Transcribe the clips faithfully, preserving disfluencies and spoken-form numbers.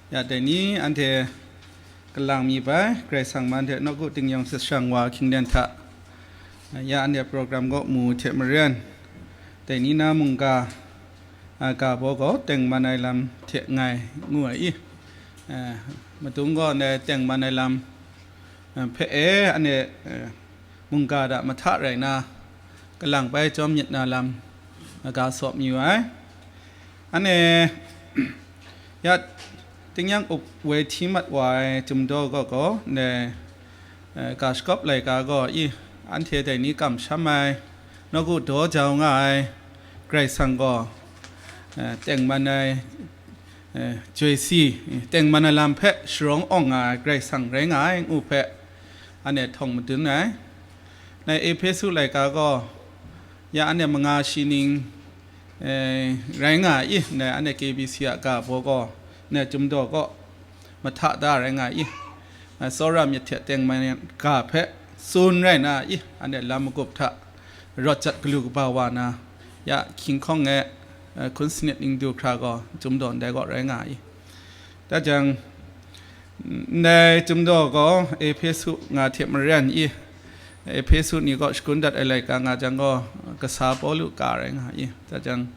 Ya dai ni anhte kalang mi bai, Karai Kasang man hte nawku ting yawng sashang wa hkying den hta, ya anhte program kaw mu hte maren, dai ni na mungga, a, ga baw gaw tengman ai lam hte ngai ngu ai i, a, madung gaw ndai tengman ai lam, a, hpe e anhte, a, mungga hta mahta rai na, kalang bai jawm myit na lam, a, ga saw mayu ai. Anhte ya tingnyang up woi hti mat wa ai Chyum Daw gaw gaw, ndai, eh, ga shakawp laika gaw i, anhte dai ni kamsham ai, nawku daw jau nga ai Karai Kasang gaw, eh, tengman ai, eh, joi si, tengman ai lam hpe sharawng awng nga ai Karai Kasang rai nga ai ngu hpe, anhte htawng madun ai. Ndai Ehpesu laika gaw, ya anhte manga shi ning, eh, rai nga i, ndai anhte K B C a ga baw gaw, ndai Chyum Daw kaw mahta da rai nga i, eh, tsawra myit hte tengman ga hpe tsun rai na i, anhte lam magup hta rawt jat galu kaba wa na, ya hkying hkawng e, eh, hkun sanit ning du hkra gaw Chyum Daw ndai kaw rai nga i. Da jang, ndai Chyum Daw gaw Ehpesu nga hte maren i, Ehpesu ni kaw shakun dat ai laika nga jang gaw, kasa Pawlu ka rai nga i. Da jang,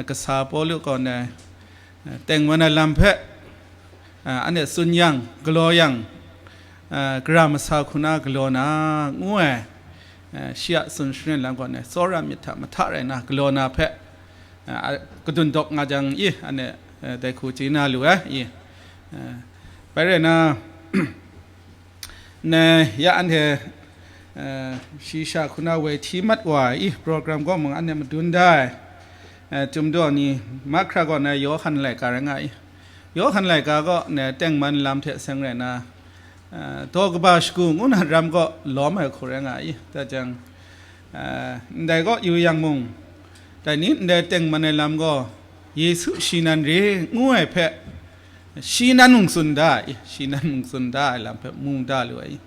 kasa Pawlu gaw ndai, tengman ai lam hpe, anhte tsun yang, galaw yang, gara masa hku na galaw na, ngu ai, shi a tsun sharin lam gaw ndai, tsawra myit hta mahta rai na, galaw na hpe, a, kadun dawk nga jang i, anhte, eh, dai hku chye na lu ai i, eh, bai rai na, ndai ya anhte, eh, shi sha hku na woi hti mat wa ai i, program kaw mung anhte madun da ai, eh, Chyum Daw ni mahkra gaw ndai Yawhan laika rai nga i, Yawhan laika gaw ndai tengman lam hte seng rai na, eh, daw kaba shagu ngu na ram kaw lawm ai hku rai nga i, da jang, eh, ndai kaw yu yang mung, dai ni ndai tengman ai lam gaw, Yesu shi nan re ngu ai hpe, shi nan mung tsun da ai, shi nan mung tsun da ai lam hpe mu da lu ai.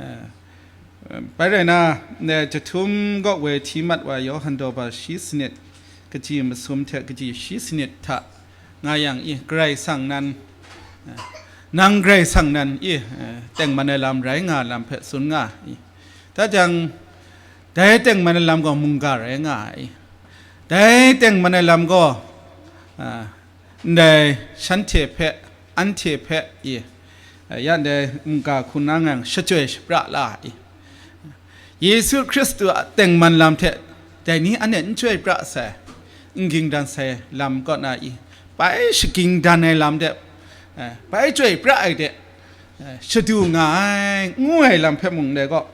Eh, bai rai na, ndai jahtum kaw woi hti mat wa Yawhan daw ba shi sanit, kaji masum hte kaji shi sanit hta nga yang i, Karai Kasang nan, eh, nang Karai Kasang nan i, eh, tengman ai lam rai nga lam hpe tsun nga i. Da jang, dai tengman ai lam gaw mungga rai nga ai. Dai tengman ai lam gaw, ah, ndai shanhte hpe, anhte hpe i, ah, ya ndai mungga hku na ngang shachyoi shapra la ai. Yesu Hkristu a tengman lam hte dai ni anhte n chyoi pra sai, n ging dan sai lam kaw na i, bai shaging dan ai lam de, eh, bai chyoi pra ai de, eh, shadu nga ai, ngu ai lam hpe mung dai gaw,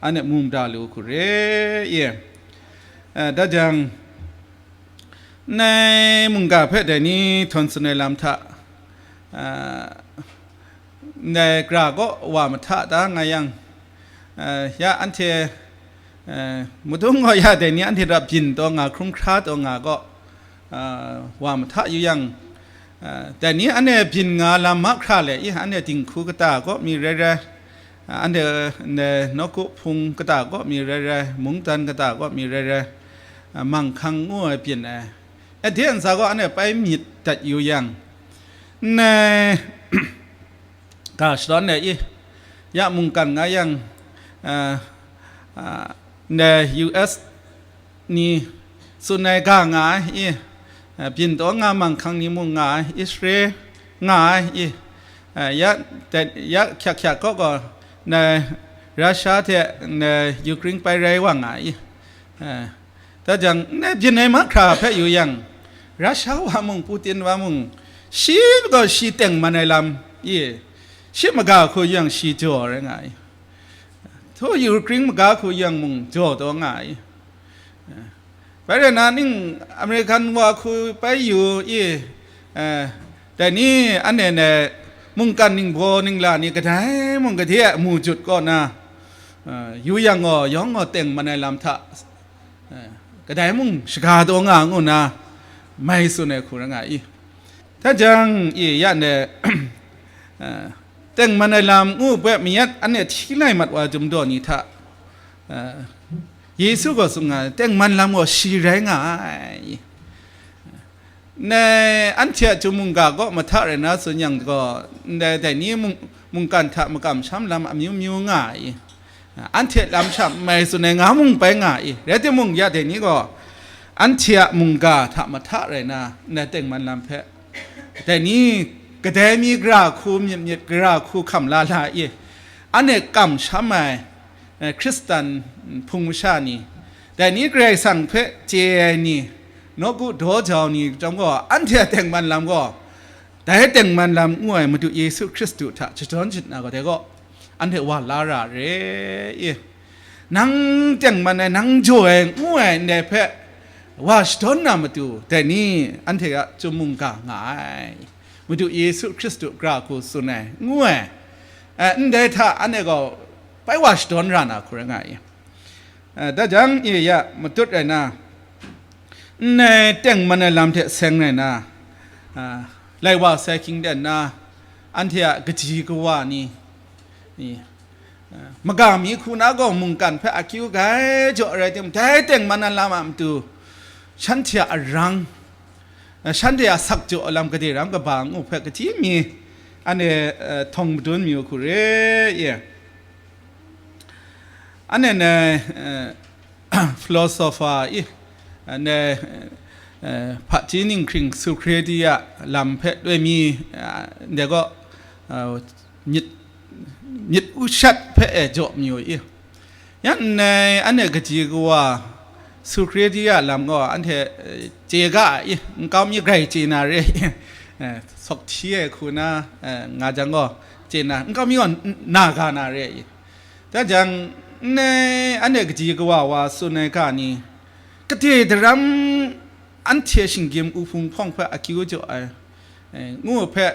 anhte mu mada lu hku re i. Eh, da jang, ndai mungga hpe dai ni htawn tsun ai lam hta, eh, ndai gara kaw wa mahta da nga yang, eh, ya anhte, eh, madung gaw ya dai ni anhte hta byin taw nga, hkrung hkra taw nga gaw, ah, wa mahta yu yang, ah, dai ni anhte byin nga lam mahkra le i, anhte dinghku kata kaw mi rai rai, ah, anhte, anhte nawku hpung kata kaw mi rai rai, mungdan kata kaw mi rai rai, ah, manghkang ngu ai byin ai. Ade ntsa gaw anhte pai myit dat yu yang, ndai ga shadawn ai i, ya mungkan nga yang, ah, ah, ndai U S ni tsun ai ga nga ai i, ah, byin taw nga manghkang ni mung nga ai, Israel nga ai i, ah, ya, ya hkyak hkyak kaw gaw, ndai Russia hte ndai Ukraine pai rai wa nga ai i, ah, da jang, ndai byin ai mahkra hpe yu yang, Russia wa mung, Putin wa mung, shi gaw shi tengman ai lam i, shi maga hku yu yang shi jaw rai nga ai. Htu Ukraine maga hku yu yang mung jaw taw nga ai. Bai rai na ning American wa hku pai yu i, eh, dai ni anhte ndai mungkan ningbaw ningla ni kadai mung gade a mu jut kaw na, eh, yu yang gaw, yawng gaw tengman ai lam hta, eh, kadai mung shaga taw nga ngu nna mai tsun ai hku rai nga i. Da jang i ya ndai, eh, tengman ai lam ngu hpe mayat anhte hti lai mat wa Chyum Daw ni hta, eh, Yesu gaw tsun nga ai, tengman lam gaw shi rai nga ai. Ndai anhte a Chyum mungga kaw mahta rai na tsun yang gaw, ndai dai ni mung-, mungkan hta makam sham lam amyu myu nga ai. Anhte lam sha n mai tsun ai nga mung bai nga ai. Rai timung, ya dai ni gaw, anhte a mungga hta mahta rai na, ndai tengman lam hpe, dai ni kadai mi gara hku myit myit, gara hku hkam la la ai. Anhte kamsham ai, eh, Hkristan hpung masha ni, dai ni Karai Kasang hpe chye ai ni, nawku daw jau ni chyawm gaw, anhte a tengman lam gaw, dai tengman lam ngu ai Madu Yesu Hkristu hta shadawn shana gaw, dai gaw anhte wa la ra re i. Nang tengman ai, nang jaw ai, ngu ai ndai hpe wa shadawn na matu, dai ni anhte a Chyum mungga nga ai. Madu Yesu Hkristu gara hku tsun ai, ngu ai. Eh, ndai hta anhte gaw bai wa shadawn ra na hku rai nga i. Eh, da jang, e ya, matut rai na, ndai tengman ai lam hte seng rai na, ah, lai wa sai hkying ten na, anhte a kaji kawa ni, ni, ah, maga mi hku na gaw mungkan hpe akyu gai jaw rai timung, dai tengman ai lam a matu, shanhte a arang, ah, shanhte a sak jaw ai lam gade ram kaba ngu hpe kaji mi, anhte, eh, htawng madun mayu hku re, ye. Anhte ndai, eh, philosopher i, ndai, eh, hpaji ninghkring Socrates a lam hpe loi mi, eh, ndai gaw, eh, myit, myit ushat hpe e jaw mayu i. Yan ndai anhte kaji kawa Socrates a lam gaw anhte, eh, chye ga ai, nkau mi grai chye na re, eh, sawk hti ai hku na, eh, nga jang gaw, chye na, nkau mi gaw n-, na ga na re, da jang, ndai anhte kaji kawa wa tsun ai ga ni, gade daram anhte shinggyim u hpung hpawng hpe akyu jaw ai, eh, ngu hpe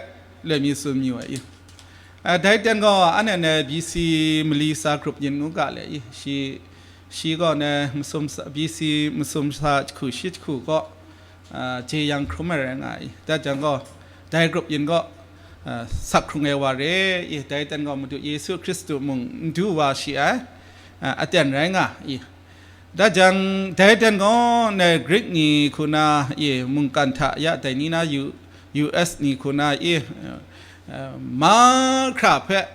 loi mi tsun mayu ai i. Ah, dai ten gaw, anhte ndai B C Melissa Group yin ngu ga le i, shi, shi gaw ndai masum sa, B C masum sa jahku shi jahku gaw, ah, jeyang hkrum ai rai nga i. Da jang gaw, dai grup yin gaw, ah, sak hkrung ai wa re i, dai ten gaw Madu Yesu Hkristu mung n du wa shi ai, ah, aten rai nga i. Da jang, dai ten gaw ndai Grik ni hku na i, mungkan hta ya dai ni na U-, U S ni hku na i, eh, mahkra hpe,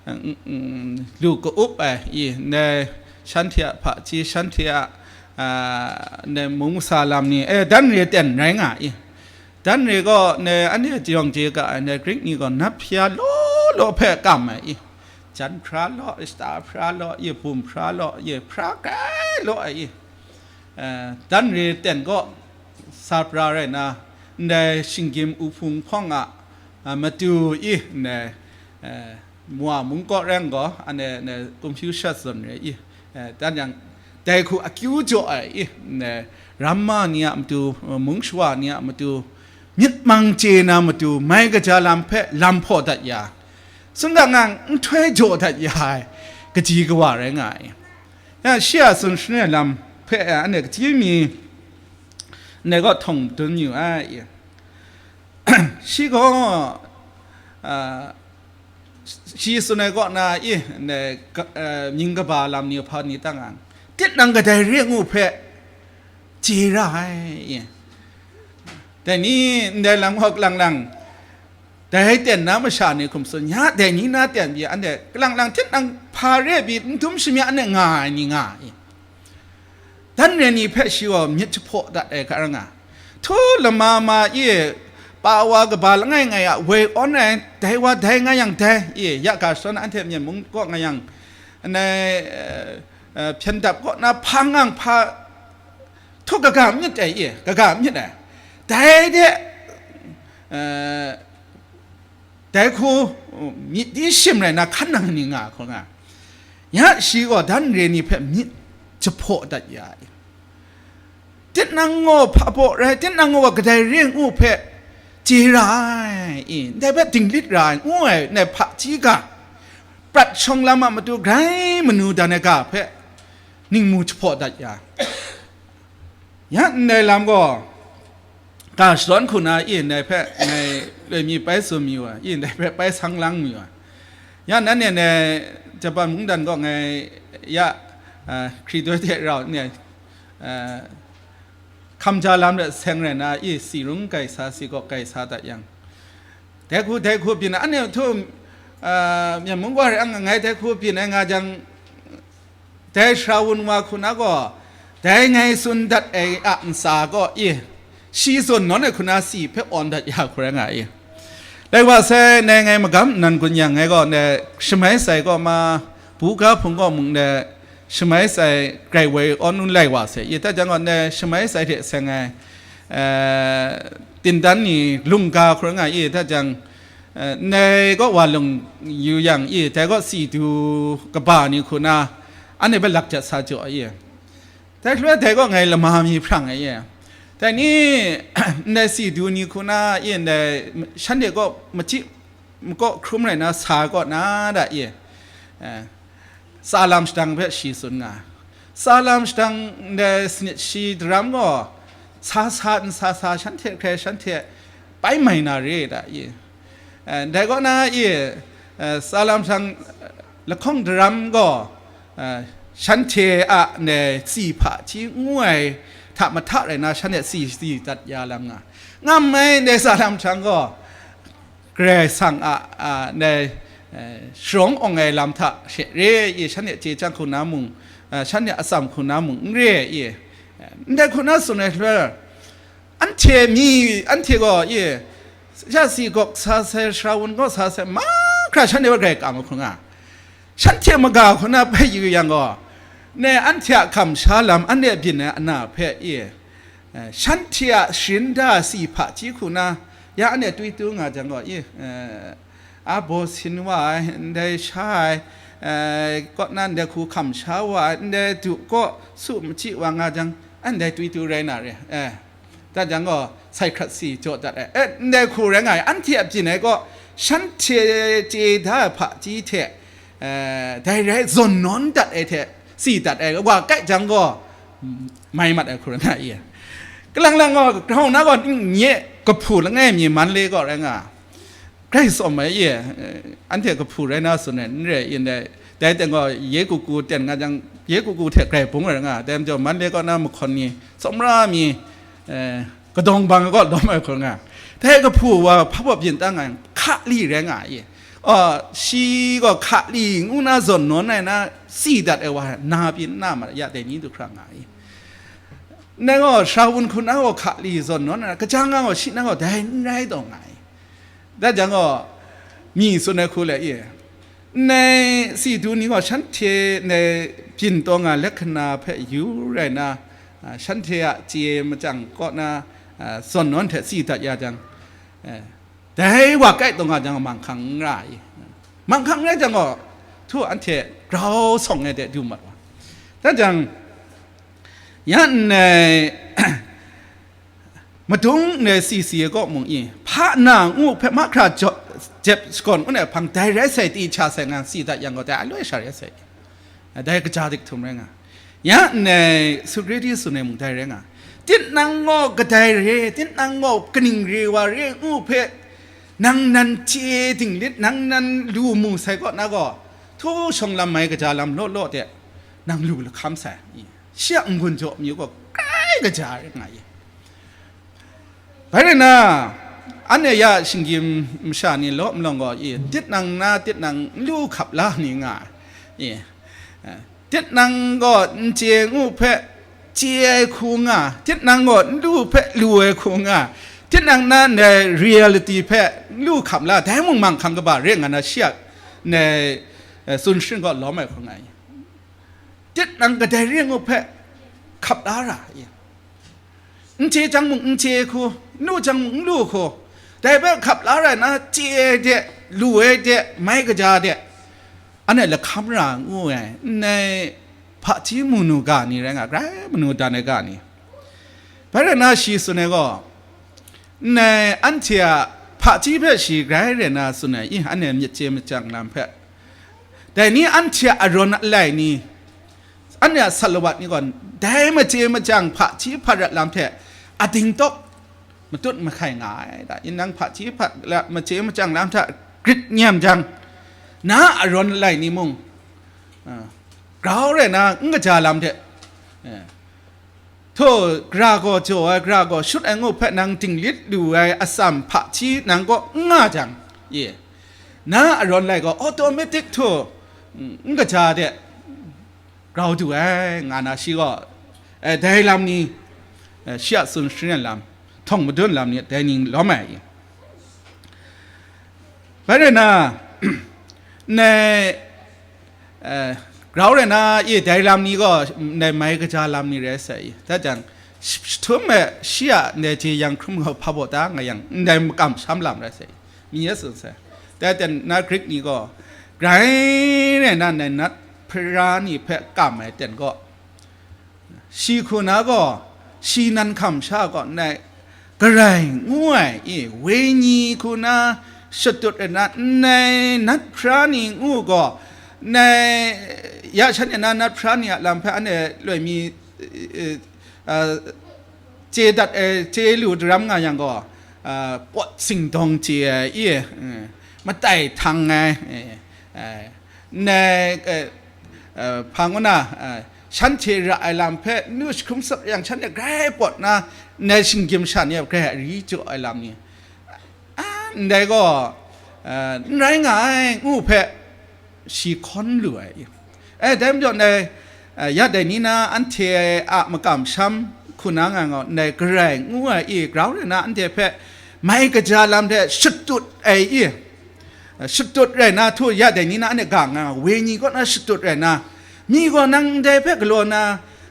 eh, n-, n-, lu ka-up ai i, ndai shanhte a hpaji, shanhte a, ah, ndai mung masa lam ni, eh, dan re ten rai nga i. Dan re gaw, ndai anhte jawng chye ga ai, ndai Grik ni gaw nat hpya law law hpe kam ai i, jan hpra law, shata hpra law, i bum hpra law, i hpra kai law ai i, eh, dan re ten gaw, sa pra rai na, ndai shinggyim u hpung hpawng a, a matu i, ndai, eh, Moa mung kaw rai gaw, anhte, anhte Confucius zawn re i, eh, dan yang, dai hku akyu jaw ai i, eh, ramma ni a matu, eh, mung shawa ni a matu, myit mang chye na matu, mai kaja lam hpe lam hpaw dat ya, sumgang ngang nhtoi jaw dat ya ai kaji kawa rai nga ai. Ya, shi a tsun shangun ai lam hpe, eh, anhte kaji mi, ndai gaw htawng dun yu ai. Shi gaw, ah, shi tsun ai kaw na i, ne, ka-, eh, mying kaba lam ni hpa ni tang ang, tit nang kadai re ngu hpe chye ra ai, i. Dai ni ndai lam hkawk lang lang, dai ten na masha ni hkum tsun, ya dai ni na ten pyi, anhte kalang lang tit nang hpa re pyi n dum shamya ne nga ai ni nga ai. Dan re ni hpe shi gaw myit jahpaw dat ai hkra nga, htu lama ma e, pa wa kaba langai ngai a woi awn ai, dai wa dai nga yang dai, e, ya ga shadawn anhte Myen mung kaw nga yang, ndai, eh, eh, hpyen dap kaw na hpa ngang hpa htu kaga myit ai, e, kaga myit ai, dai de, eh, dai hku, myit di shim rai na hkan nang ni nga hkawng a, ya shi gaw dan re ni hpe myit jahpaw dat ya ai. Tit nang gaw hpa baw rai, tit nang gaw kadai re ngu hpe chye ra ai, i, ndai hpe dinglit ra ai, ngu ai, ndai hpaji ga, prat shawng lam a matu grai manu dan ai ga hpe ningmu jahpaw dat ya. Ya ndai lam gaw, ga shadawn hku na, i ndai hpe ngai loi mi bai tsun mayu ai, i ndai hpe bai sang lang mayu ai. Ya nanhte ndai Japan mungdan gaw ngai ya, ah, hkri doi hte rau ndai, ah, hkam ja lam de seng rai na, i si rung kai sa, si gaw kai sa dat yang, dai hku, dai hku byin ai, anhte htum, a, Myen mung gaw hre ang, ngai dai hku byin ai nga jang, dai sara wun wa hku na gaw, dai ngai tsun dat ai a ntsa gaw, i, shi zawn nawn ai hku na si hpe awn dat ya hku rai nga i. Dai wa sai, nai ngai magam nnan gun yang ngai gaw, ndai shamai sai kaw ma, buga hpung kaw mung ndai shamai sai grai woi awn lai wa sai, i, tat jang gaw, ndai shamai sai hte seng ai, eh, tindan ni lungga hkrum nga i, tat jang, eh, ndai kaw wa lung yu yang i, dai kaw si du kaba ni hku na, anhte hpe lak jat sa jaw i. Dai hkru dai kaw ngai lama mi hprang ai ye. Dai ni, ndai si du ni hku na, i, ndai shanhte kaw machyi makaw hkrum rai na sa kaw na da ye. Eh, tsa lam shadang hpe shi tsun nga. Tsa lam shadang ndai sanit shi daram gaw, sa sa, n sa sa, shanhte hkrai shanhte pai mai na re da ye. Eh, dai kaw na i, eh, tsa lam shadang lahkawng daram gaw, eh, shanhte a ndai tsi hpaji ngu ai hta mahta rai na, shanhte tsi, tsi dat ya lam nga. Ngam ai ndai tsa lam shadang gaw, Karai Kasang a, a, ndai, eh, sharawng awng ai lam hta she re i, shanhte chye chyang hku na mung, eh, shanhte atsam hku na mung n re i, eh, ndai hku na tsun ai hpe, anhte mi, anhte gaw i, ya si gawk sa sai, sara wun gaw sa sai, mahkra shanhte hpe grai kam ai hku nga. Shanhte maga hku na bai yu yang gaw, ne anhte a hkam sha lam, anhte byin ai ana hpe i, eh, shanhte a sharin da si hpaji hku na, ya anhte twi tu nga jang gaw, i, eh, a baw sin wa ai, ndai sha ai, eh, kaw na ndai hku hkam sha wa ai, ndai du kaw su machyi wa nga jang, ndai twi tu rai na re, eh, dat jang gaw, sai hkrat si jaw dat ai, eh, ndai hku rai nga ai, anhte a byin ai gaw, shanhte chye da ai hpaji hte, eh, dai rai zawn nawn dat ai hte, si dat ai, wa kai jang gaw, mm, mai mat ai hku rai nga i. Kalang lang gaw, grau na gaw, nye kahpu langai mi man le gaw rai nga, grai tsawm ai i, eh, anhte kahpu rai na tsun ai, n re, yin dai, dai teng gaw, ye kuku ten nga jang, ye kuku hte grai bung rai nga, dai majaw, man le kaw na mahkawn ni, tsawmra mi, eh, kadawng bang ai kaw lawm ai hku rai nga, dai kahpu wa hpa baw byin tang ai, hkali rai nga i. Aw, shi gaw hkali ngu na zawn nawn ai na, si dat ai wa, na pyi n na ma ya dai ni du hkra nga i. Ndai gaw, sara wun hku na gaw hkali zawn nawn ai na, kaja nga gaw, shi na gaw dai n rai taw nga i. Dat jang gaw, mi tsun ai hku le i, ndai si du ni gaw shanhte ndai byin taw nga lahkana hpe yu rai na, a, shanhte a chye machyang kaw na, a, zawn nawn hte si dat ya jang, eh, dai wa kai taw nga jang, manghkang n ra i. Manghkang rai jang gaw, htu anhte grau sawng ai de du mat wa. Dat jang, ya ndai, madung ndai si si ai kaw mung i, hpa na ngu hpe mahkra jaw-, jep shakawn un ai hpang dai rai sai, ti cha sai nga si dat yang gaw, dai aloi sha rai sai. Dai kaja dik htum rai nga. Ya ndai Socrates tsun ai mung dai rai nga. Tinang gaw kadai re, tinang gaw kaning re wa re ngu hpe, nang nan chye dinglit, nang nan lu mu sai kaw na gaw, htu shawng lam mai kaja lam law law de, nang lu lahkam sai. Shi a n-gun jaw amyu gaw grai kaja rai nga i. Bai rai na, anhte ya shinggyim masha ni law malawng gaw i, tit nang na, tit nang n lu hkap la ni nga i, eh, tit nang gaw n chye ngu hpe chye ai hku nga, tit nang gaw n lu hpe lu ai hku nga, tit nang na ndai reality hpe n lu hkap la, dai mung manghkang kaba re nga na, shi a ndai, eh, tsun shing gaw lawm ai hku nga i. Tit nang kadai re ngu hpe hkap la ra i. N chye jang mung n chye hku, n lu jang mung n lu hku, dai hpe hkap la rai na, chye ai de, lu ai de, mai kaja de, anhte lahkam ra ngu ai, ndai hpaji manu ga ni rai nga, grai manu dan ai ga ni. Bai rai na, shi tsun ai gaw, ndai anhte a hpaji hpe shi grai rai na tsun ai, i, anhte myit chye machyang lam hpe, dai ni anhte a arawn alai ni, anhte a salawat ni gaw, dai machye machyang hpaji hparat lam hte ading tawk matut mahkai nga ai, da, yin nang hpaji hparat machye machyang lam hta grit nyam jang, na arawn alai ni mung, a, grau rai na n kaja lam hte, eh, Htaw, gara gaw jaw ai, gara gaw shut ai ngu hpe nang dinglit lu ai atsam hpaji nang kaw n nga jang, ye, na arawn lai gaw automatic htaw, mm, n kaja de grau du ai, nga na shi gaw, eh, dai lam ni, eh, shi a tsun sharin ai lam, htawng madun lam ni dai ning lawm ai. Bai rai na, ndai, eh, grau rai na, i dai lam ni gaw, ndai mai kaja lam ni rai sai i. Dah jang, sh-, jahtum e shi a ndai jeyang hkrum gaw hpa baw ta nga yang, ndai makam sham lam rai sai i. Mi Yesu sai. Dai ten na Grik ni gaw, grai rai na, ndai nat hpara ni hpe kam ai ten gaw, shi hku na gaw, shi nan hkam sha kaw nai, garai ngu ai i, wenyi hku na shatut ai na, nnai nat hpara ni ngu gaw, nai ya shanhte na nat hpara ni a lam hpe anhte loi mi, eh, eh, chye dat ai, chye lu daram nga yang gaw, ah, pawt singdawng chye ai i, eh, matai htang ai, eh, eh, ndai, eh, eh, hpa ngu na, eh, shanhte ra ai lam hpe nu jahkrum sak yang shanhte grai pawt na, ndai shinggyim sha ni a grai ari jaw ai lam ni, ah, ndai gaw, eh, n rai nga ai ngu hpe, shi hkawn lu ai. E, dai majaw ndai, eh, ya dai ni na anhte a makam sham hku na nga gaw, ndai garai ngu ai i grau rai na anhte hpe mai kaja lam hte shatut ai i, eh, shatut rai na htu ya dai ni na anhte ga nga, wenyi kaw na shatut rai na, mi gaw nang ndai hpe galaw na,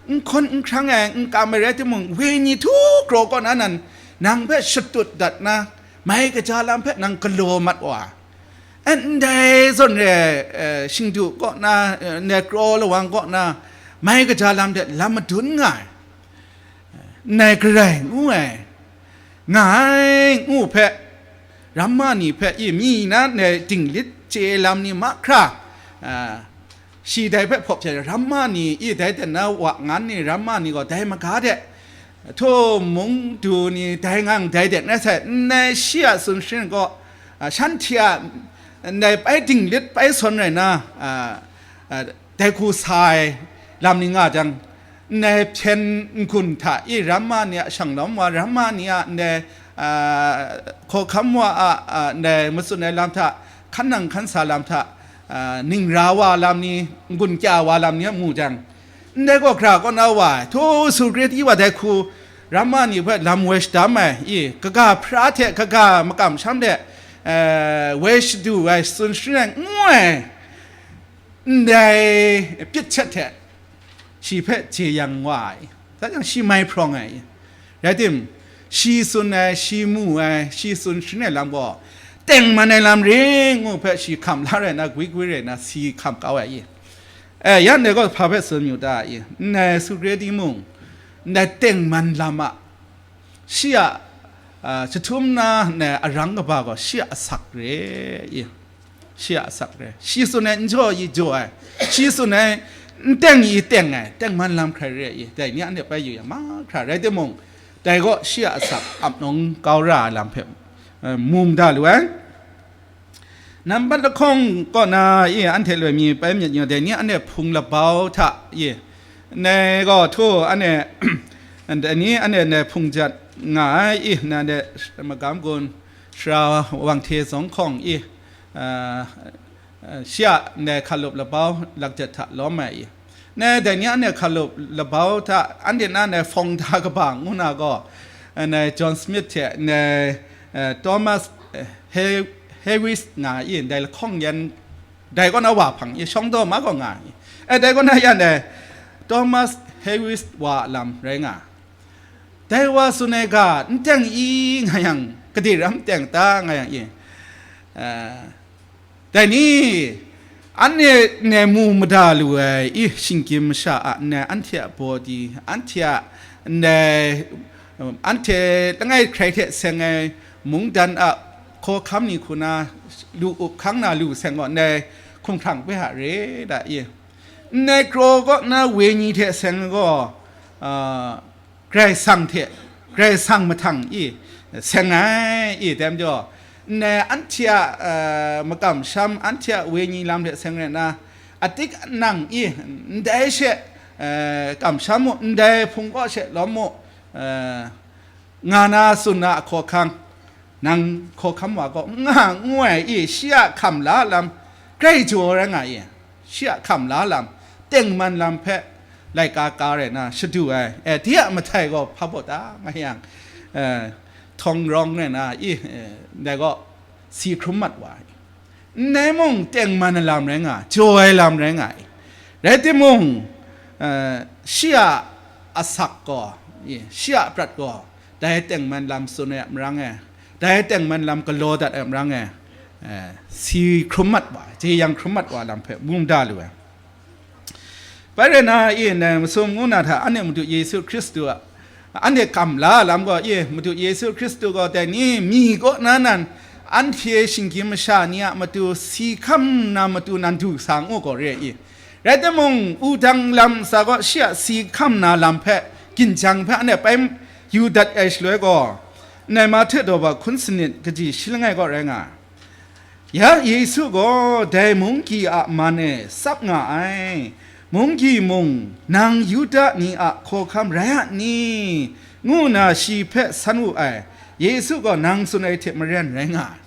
n hkawn n hkrang ai, n kam ai rai timung, wenyi htu kraw kaw na nan, nang hpe shatut dat na, mai kaja lam hpe nang galaw mat wa ai. Ndai zawn re, eh, shingdu kaw na, eh, ndai kraw lawang kaw na, mai kaja lam de lam madun nga ai, ndai garai ngu ai, nga ai ngu hpe, ramma ni hpe i mi na ndai dinglit chye lam ni mahkra, ah, shi dai hpe hpawp hte ramma ni i dai ten na wa ngan ni ramma ni gaw dai maga de, htu mung du ni dai ngang dai de n rai sai, ndai shi a tsun sharin gaw, a, shanhte a ndai pai dinglit pai sawn rai na, a, a, dai hku sa ai lam ni nga jang, ndai hpyen n-gun hta i ramma ni a shanglawm wa, ramma ni a ndai, a, hkawhkam wa a, a, ndai matsun ai lam hta, hkan nang hkan sa lam hta, a, ningra wa lam ni, n-gun kya wa lam ni a mu jang, ndai gaw hkra kaw na wa ai, htu Yesu Hkristu wa dai hku ramma ni hpe lam woi shadam ai, i, kaga hpara hte kaga makam sham de, e, woi shadu ai, tsun sharin ai, ngu ai, ndai pyit htet hte, shi hpe jeyang wa ai, dah jang shi mai hprawng ai, rai tim, shi tsun ai, shi mu ai, shi tsun sharin ai lam gaw, tengman ai lam ring ngu hpe shi hkam la rai na, gwi gwi rai na, si hkam kau ai i. E, yan dai gaw hpa hpe tsun yu ta i? Ndai Yesu Hkristu mung, ndai tengman lam a, shi a, a, jahtum na ndai arang kaba gaw shi a asak re i. Shi a asak re. Shi tsun ai n jaw i jaw ai. Shi tsun ai n teng i teng ai. Tengman lam hkrai re i. Dai ni anhte pai yu yang mahkra rai timung, dai gaw shi a asak ap nawng kau ra ai lam hpe, e, mu mada lu ai. Nambat lahkawng kaw na i anhte loi mi pai myit yu, dai ni anhte hpung labau hta i, ndai gaw htu anhte, dai ni anhte ndai hpung jat nga ai i, nanhte magam gun sara wang hte zawng hkawng i, a, a, shi a ndai hkalup labau lakjat hta lawm ai i, Ndai, dai ni anhte hkalup labau hta, anhte na ndai fawng da kaba ngu na gaw, ndai John Smith hte ndai, eh, Thomas, eh, He-, Harris nga i, ndai lahkawng yan, dai kaw na wa hpang i, shawng daw ma gaw nga i. Eh, dai kaw na ya ndai Thomas Harris wa a lam rai nga. Dai wa tsun ai ga, n teng i nga yang, gade ram teng ta nga yang i. Eh, Dai ni, anhte ne mu mada lu ai i, shinggyim masha a ne, anhte a bawdi, anhte a ne, anhte langai hkrai hte seng ai mungdan a hkawhkam ni hku na lu up hkang na lu seng gaw, ndai hkumhkrang hpe a re da i? Ndai kraw kaw na wenyi hte seng gaw, a, Karai Kasang hte, Karai Kasang mahtang i seng ai i, dai majaw, ndai anhte a, eh, makam sham, anhte a wenyi lam hte seng rai nna, atik anang i, ndai she, eh, kamsham mu, ndai hpung kaw she lawm mu, eh, nga na tsun na a hkawhkam, nang hkawhkam wa gaw n nga, n ngu ai i, shi a hkam la lam grai jaw rai nga i, shi a hkam la lam, tengman lam hpe laika ka rai na shadu ai, eh, de a mahtai gaw hpa baw ta nga yang, eh, htawng rawng rai na i, eh, ndai gaw si hkrum mat wa ai. Ndai mung tengman ai lam rai nga, jaw ai lam rai nga ai. Rai timung, eh, shi a asak gaw, i, shi a prat gaw, dai tengman lam tsun ai a marang e, dai tengman lam galaw dat ai a marang e, eh, si hkrum mat wa, jeyang hkrum mat wa lam hpe mu da lu ai. Bai rai na, i, ndai masum ngu na hta, anhte Madu Yesu Hkristu a, anhte kam la lam gaw, i, Madu Yesu Hkristu gaw dai ni mi kaw na nan, anhte shinggyim masha ni a matu si hkam na matu nan du sa ngu gaw re i. Rai timung, wudang lam ntsa gaw shi a si hkam na lam hpe, ginjang hpe anhte bai yu dat ai shaloi gaw, ndai Mahte daw ba hkun sanit kaji shi langai gaw rai nga ai. Ya Yesu gaw dai munggyi a man e tsap nga ai, munggyi mung, "Nang Yuda ni a hkawhkam rai a ni?" ngu nna shi hpe san wu ai. Yesu gaw nang tsun ai hte maren rai nga ai.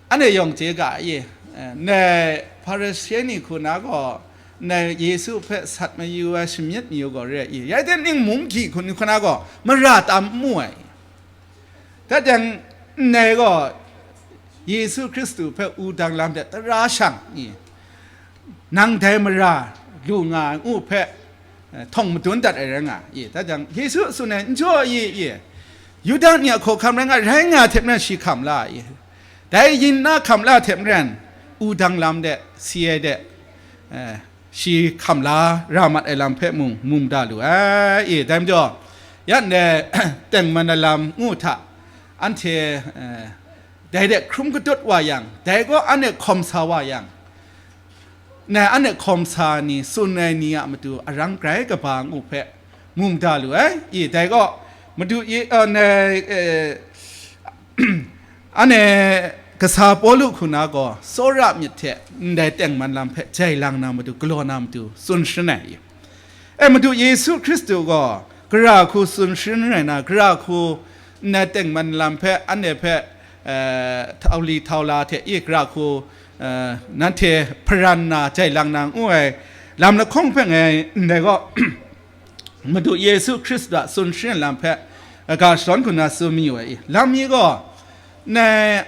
Anhte yawng chye ga ye, eh, ndai Hparishe ni hku na gaw, ndai Yesu hpe sat mayu ai, shamyit mayu gaw re ai, rai timung, munggyi hku ni hku na gaw mara tam n mu ai. Dat jang, ndai gaw Yesu Hkristu hpe wudang lam de tara shang i, nang dai mara lu nga ai ngu hpe, eh, htawng madun dat ai rai nga i. Dat jang, Yesu tsun ai, "N jaw i, i, Yuda ni a hkawhkam rai nga, rai nga hte maren shi hkam la i. Dai yin na hkam la hte maren, wudang lam de, si ai de, eh, shi hkam la ra mat ai lam hpe mung mu da lu ai i." Dai majaw, ya ndai tengman ai lam ngu hta, anhte, eh, dai de hkrum kadut wa yang, dai gaw anhte hkawm sa wa yang, ndai anhte hkawm sa ni tsun ai ni a matu arang grai kaba ngu hpe mu da lu ai i. Dai gaw, Madu Ye-, eh, ndai, eh, Anhte kasa Pawlu hku na gaw, tsawra myit hte ndai tengman lam hpe jai lang na matu, galaw na matu, tsun sharin ai i. E, Madu Yesu Hkristu gaw gara hku tsun sharin rai na, gara hku ndai tengman lam hpe, anhte hpe, eh, htau li htau la hte i, gara hku, eh, nanhte hparan na, jai lang na ngu ai lam lahkawng hpe ngai ndai gaw, Madu Yesu Hkristu a tsun sharin lam hpe, eh, ga shadawn hku na tsun mayu ai i. Lam mi gaw, ndai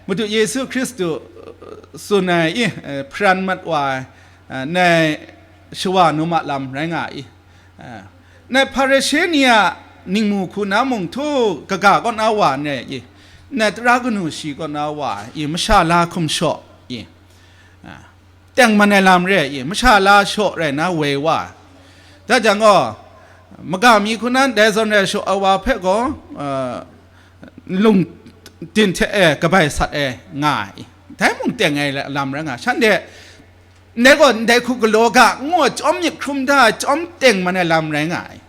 Madu Yesu Hkristu, eh, tsun ai i, eh, hparan mat wa ai, eh, ndai shawa num a lam rai nga ai i. Eh, ndai Hparishe ni a ningmu hku na mung htu kaga kaw na wa ndai i. Ndai tara kanu shi kaw na wa ai i, masha la hkum shaw i. Ah. Tengman ai lam re ai i, masha la shaw rai na woi wa ai. Da jang gaw, maga mi hku na ndai zawn rai shaw ai wa hpe gaw, eh, lung tin hte e kabai sat e nga ai. Dai mung teng ai lam rai nga. Shanhte, ndai gaw ndai hku galaw ga, ngu ai, chyawm myit hkrum da ai, chyawm tengman ai lam rai nga ai.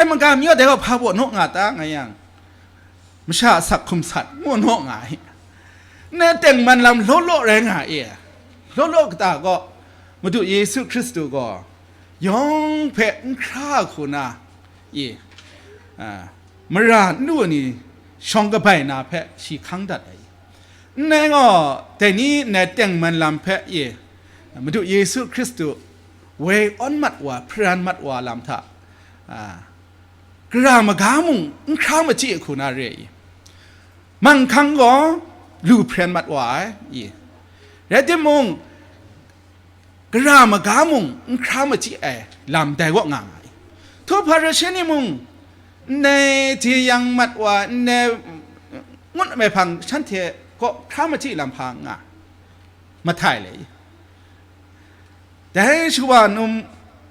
E, maga mi gaw dai gaw hpa baw naw nga ta, nga yang, masha a sak hkum sat ngu naw nga ai. Ndai tengman lam law law rai nga ai. Law law kata gaw, Madu Yesu Hkristu gaw yawng hpe n hkra hku na i, a, mara n lu ni shawng kabai na hpe shi hkang dat ai. Ndai gaw, dai ni ndai tengman lam hpe i, Madu Yesu Hkristu woi awn mat wa, hparan mat wa lam hta, a, gara maga mung n hkra machyi hku na re ai. Manghkang gaw lu hpren mat wa ai i. Rai timung, gara maga mung n hkra machyi ai lam dai kaw nga nga ai. Htu Hparishe ni mung, ndai jeyang mat wa, ndai ngut ai hpang shanhte kaw hkra machyi lam hpa nga, mahtai le i. Dai shawa num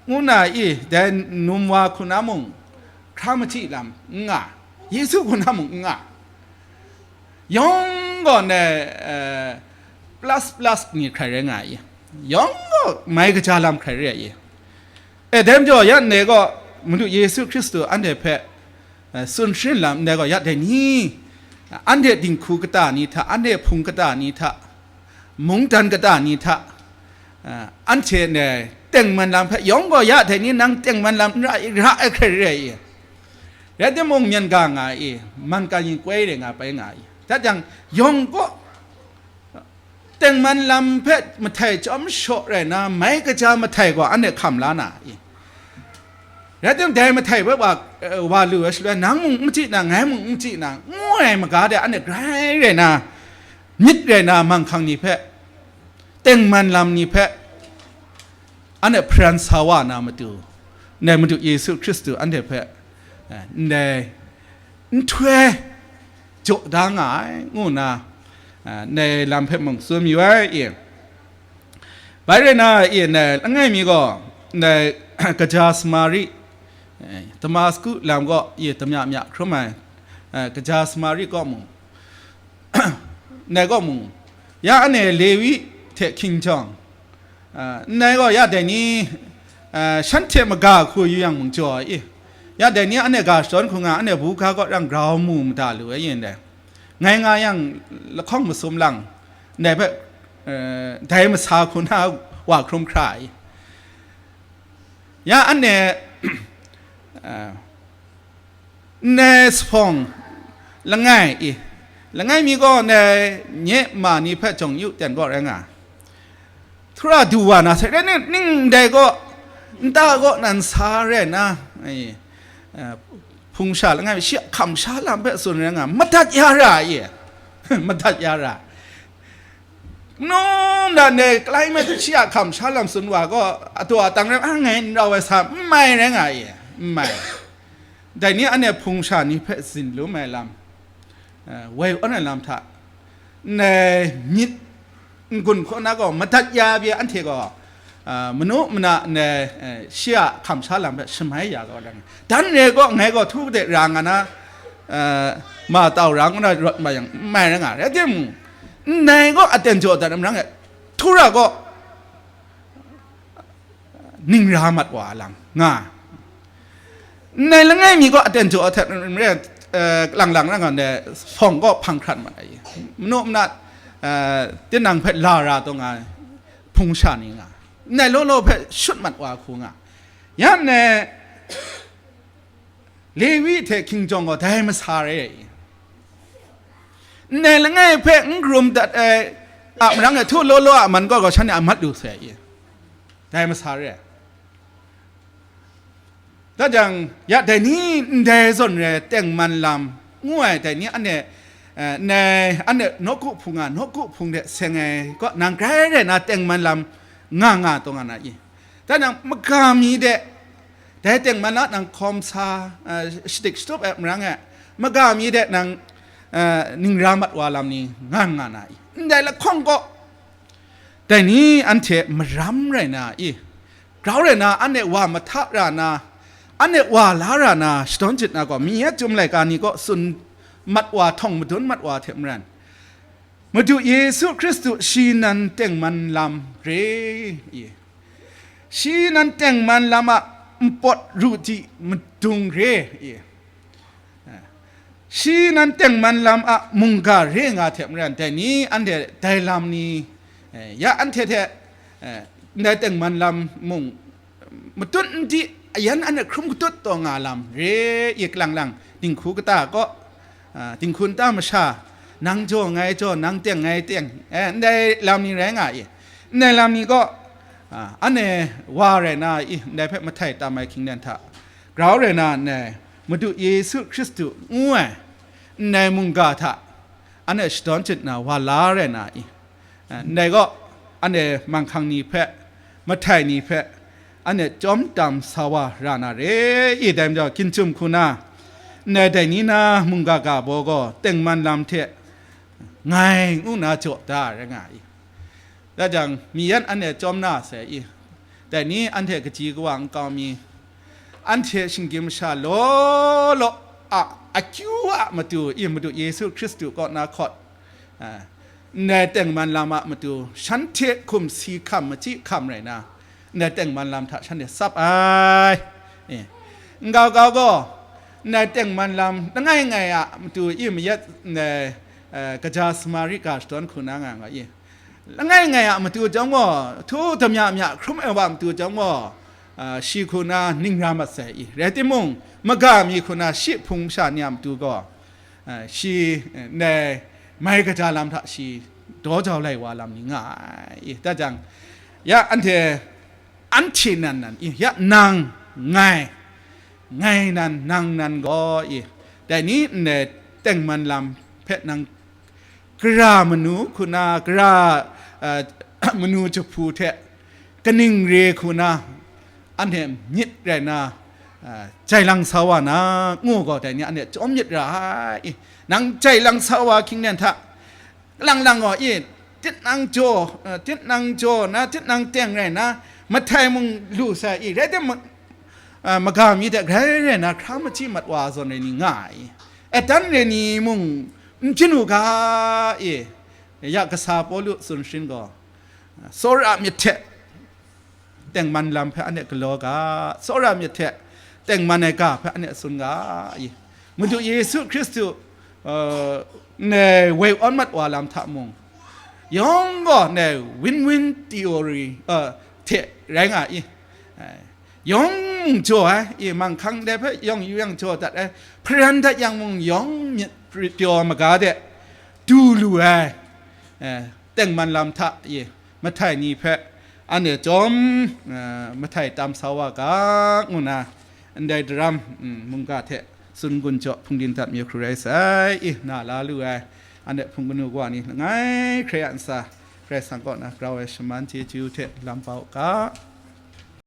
ngu na i, dai num wa hku na mung hkra machyi lam n nga, Yesu hku na mung n nga. Yawng gaw ndai, eh, plus plus ni hkrai rai nga i. Yawng gaw mai kaja lam hkrai re ai i. E, dai majaw ya ndai gaw Madu Yesu Hkristu anhte hpe, eh, tsun sharin lam ndai gaw ya dai ni, anhte dinghku kata ni hta, anhte hpung kata ni hta, mungdan kata ni hta, eh, anhte ndai tengman lam hpe yawng gaw ya dai ni nang tengman lam n ra, ra ai hkrai re ai i. Rai timung, myen ga nga ai i, man ka yin koi re nga pai nga ai. Dat jang, yawng gaw tengman lam hpe mahtai chyawm shaw rai na, mai kaja mahtai gaw anhte hkam la na i. Rai timung, dai mahtai hpe wa, eh, wa lu ai shaloi, nang mung n chyi na, ngai mung n chyi na, ngu ai maga de anhte grai rai na, myit rai na, manghkang ni hpe, tengman lam ni hpe, anhte hparan sa wa na matu, ndai Madu Yesu Hkristu anhte hpe, eh, ndai nhtoi jaw da nga ai, ngu nna, eh, ndai lam hpe mung tsun mayu ai, i. Bai rai na, i, ndai langai mi gaw, ndai kaja Samari, eh, Damasku lam gaw, i, damya mya hkrum ai, eh, kaja Samari kaw mung, ndai kaw mung, ya anhte Lewi hte hkinjawng, ah, ndai gaw ya dai ni, ah, shanhte maga hku yu yang mung jaw ai i. Ya dai ni anhte ga shadawn hku nga, anhte buga kaw rang grau mu mada lu ai yin dai. Ngai nga yang lahkawng masum lang, ndai hpe, eh, dai masa hku na wa hkrum hkra ai. Ya anhte, ah, ndai sahpawng langai i, langai mi gaw ndai nye ma ni hpe jawng yu ten gaw rai nga. Htura du wa na sai, rai ning, ning ndai gaw, nta gaw nan sa rai na, ai, eh, hpung sha langai, shi a hkam sha lam hpe tsun rai nga, madat ya ra i, madat ya ra. Num na ne, climate shi a hkam sha lam tsun wa gaw, atu atang rai, a ngai n rau ai sa, n mai rai nga i, n mai. Dai ni anhte hpung sha ni hpe zin lum ai lam, eh, woi awn ai lam hta, ndai myit n-gun hkaw na gaw madat ya pyi anhte gaw, ah, manu mana ndai, eh, shi a hkam sha lam hpe shamai ya kau ai lam. Dan re gaw, ngai gaw htu de ra nga na, eh, ma tau ra ngu na rawt ma yang, n mai rai nga, rai timung, ndai gaw aten jaw dat na marang e, htura gaw, ning ra mat wa lam nga. Ndai langai mi gaw aten jaw ahtet n re, eh, lang lang rai nga, ndai sahpawng gaw hpang hkrat mat ai. Manu mana, eh, tinang hpe la ra taw nga, hpung sha ni nga. Ndai law law hpe shut mat wa hku nga. Ya ndai Lewi hte hkinjawng gaw dai masa re ai. Ndai langai hpe n karum dat ai a marang e htu law law a man gaw, gaw shanhte a mat lu sai ai. Dai masa re ai. Da jang, ya dai ni ndai zawn re ai tengman lam ngu ai, dai ni anhte, eh, ndai anhte nawku hpung a, nawku hpung de seng ai kaw, nang grai rai na tengman lam nga nga taw nga na i? Dai nang maga mi de, dai tengman a nang hkawm sa, eh, shadik shatup ai marang e, maga mi de nang, eh, ning ra mat wa lam ni nga nga na i? Ndai lahkawng gaw, dai ni anhte maram rai na i? Grau rai na, anhte wa mahta ra na, anhte wa la ra na, shadawn jit na gaw, mi yet chyum laika ni kaw tsun mat wa, htawng madun mat wa hte maren, Madu Yesu Hkristu shi nan tengman lam re i, shi nan tengman lam a npawt ru di madung re i, shi nan tengman lam a mungga re nga hte maren, dai ni anhte dai lam ni, eh, ya anhte hte, eh, ndai tengman lam mung matut n di, ayan anhte hkrum katut taw nga lam re i, kalang lang dinghku kata kaw, ah, dinghku nta masha, nang jaw ngai jaw, nang teng ngai teng, eh, ndai lam ni rai nga i. Ndai lam ni kaw, ah, anhte wa rai na i, ndai hpe mahtai tam ai hkying dan hta grau rai na, ndai Madu Yesu Hkristu ngu ai ndai mungga hta anhte shadawn jit na wa la rai na i? Eh, ndai gaw, anhte manghkang ni hpe, mahtai ni hpe, anhte chyawm tam sa wa ra na re i? Dai majaw, hkinjum hku na, ndai dai ni na mungga ga baw gaw tengman lam hte ngai ngu na jaw da rai nga i? Da jang, mi yan anhte chyawm na sai i? Dai ni anhte kaji kawa nkau mi, anhte shinggyim masha law law a akyu a matu i, Madu Yesu Hkristu kaw na hkawt, a, ndai tengman lam a matu shanhte hkum si hkam, machyi hkam rai na, ndai tengman lam hta shanhte tsap ai. E, nkau kau gaw, ndai tengman lam langai ngai a matu i mayat ndai, e, kaja Samari ga shadawn hku na nga nga i. langai ngai a matu chyawm gaw, htu damya mya hkrum ai wa matu chyawm gaw, a, shi hku na ning ra mat sai i. Rai timung, maga mi hku na shi hpung masha ni a matu gaw, a, shi, e, ndai mai kaja lam hta shi daw jau lai wa lam ni nga ai i. Da jang, ya anhte, anhte nan nan i, ya nang, ngai, ngai nan, nang nan gaw i, dai ni ndai tengman lam hpe nang gara manu hku na, gara, a, manu jahpu hte kaning re hku na, anhte myit rai na, a, jai lang sa wa na, ngu gaw, dai ni anhte chyawm myit ra ai. Nang jai lang sa wa hkying nen hta, lang lang gaw, i, tinang jaw, a, tinang jaw na, tinang teng rai na, mahtai mung lu sai i, rai timung, a, maga mi hte grai rai na hkra machyi mat wa zawn ai ni nga ai. Etan re ni mung n hpyin u ga, i, ya kasa Pawlu tsun sharin gaw, a, tsawra myit hte tengman lam hpe anhte galaw ga, tsawra myit hte tengman ai ga hpe anhte tsun ga, i, Madu Yesu Hkristu, uh, ndai woi awn mat wa lam hta mung, yawng gaw ndai win-win theory, uh, hte rai nga i. Ai, yawng mung jaw ai, i, manghkang dai hpe yawng yu yang jaw dat ai, hparan dat yang mung yawng myit pyaw maga de du lu ai, eh, tengman lam hta, i, mahtai ni hpe anhte chyawm, eh, mahtai tam sa wa ga, ngu na, ndai daram, mm, mungga hte tsun gun jaw hpungdim dat mi hkru rai sai, i, na la lu ai, anhte hpung kanu wa ni langai hkrai a ntsa, Karai Kasang kaw na grau ai shaman chyeju hte lam pa u ga.